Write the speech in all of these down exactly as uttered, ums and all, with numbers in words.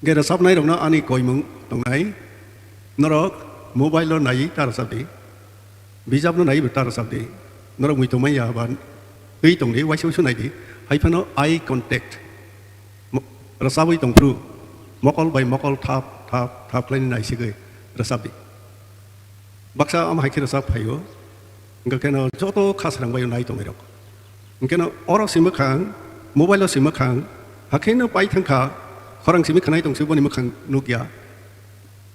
Hwnkhe rwchapnairokno ani koimung tongnai, norok mobile-o naiwi ta rwchapdi, bijapno naiwi ta rwchapdi, norok muitu manya ba twi tongdi, waisa waisa naidi, hai phano eye contact, mo-, rwchabwi tongphru, mokol bai mokol thap thap thap khlaini naisigwi rwchapdi. Baksa ama hai khe rwchap phaio, hwnkhe kheno joto kha srang bai nai tongnairok. Hwnkhe no oro si mwkhang, mobile-o si mwkhang, hakhe no pai thang kha, khorang simi khwnai tong si boni mwkhang nukya.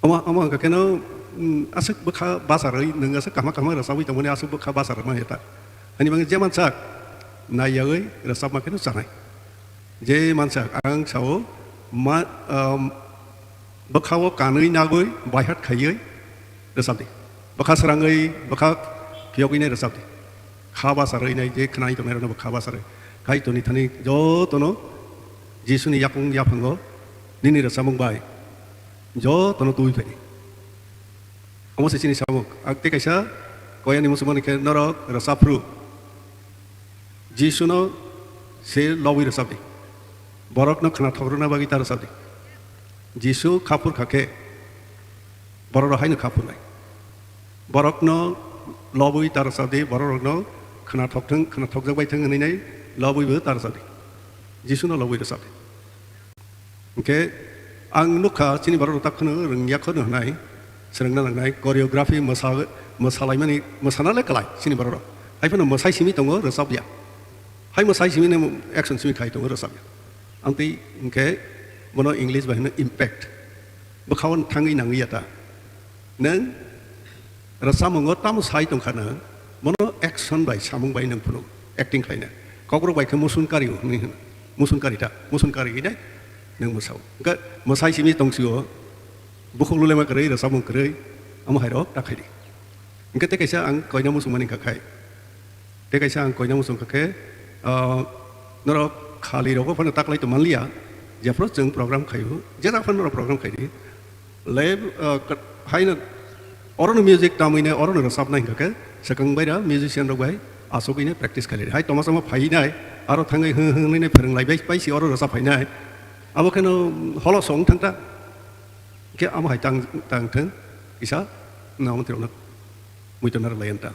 Omo, omo hwnkhe kheno, mm, aswk bwkha bacharwi, nwng aswk kahma kahma rwchabwi tongmani aswk bwkha bacharwi manya ta. Hani bagwi je mansak, naiyawi rwchapma kheno chanai. Je mansak ang sao, ma, um, bwkha-o kanwi nagwi baihat khaiwi rwchapdi. Bwkha srangwi, bwkha phiyogwi nai rwchapdi. Kha bacharwi nai je khwnai tongnairokno bo kha bacharwi. Kaitorni thani jotono Jisuni yakung yaphango nini rwchapmung bai jotono tubui phai. Omo se chini samung. Ang tei kaisa koyani muchungmani khe norok rwchapphru Jisuno se lobwi rwchapdi. Borokno khwnathok rwna bagwi ta rwchapdi. Jisu kha phur kha khe borok rok haino kha phurnai. Borokno lobwi ta rwchapdi, borok rokno khwnathok thung, khwnathokjak bai thung hwnwi nai lobwibo ta rwchapdi. Jisuno lobwi rwchapdi. Hwnkhe ang nukha chini borok rok tak phano rwngya kheno hwnai, swrwngna nangnai, choreography mwsa-, mwsalaimani, mwsana le kwlai chini borok rok. Hai phano mwsai simi tongo, rwchapya. Hai mwsai simi no action simi khai tongo, rwchapya. Amtwi hwnkhe bono English bai hwno impact. Bwkhao thangwi nangwi ya ta. Nwng rwchapmungo tamo sai tongkha nwng, bono action bai samung bai nwng phunuk, acting khlaina. Kokrok bai khe musun kari hwnwi hwno. Musun kari ta, musun kari hwnwi nwng mwsao. Hwnkhe mwsai simi tongsio, bukhuk lulema kwrwi, rwchapmung kwrwi, omo hairok ta khaidi. Hwnkhe tei kaisa ang koina muchungmani wngkha khai. Tei kaisa ang koina muchung kha khe, ah, norok khali rogo phano taklai tong manliya, jephru chwng program khaio, jesa phano norok program khaidi. Live, ah, ka-, haino orono music tamwinai, orono rwchapnai hwnkha khe, swkang baira musician rok bai achugwinai practice khailai. Hai toma toma phainai, aro thangwi hwn hwn hwnwi phrwnglai bai, bai si oro rwchap phainai. Abo kheno holo song thang ta. Khe amo hai tang, tang thang, kisa, na, omo thwirokno muitu narwk lai ta.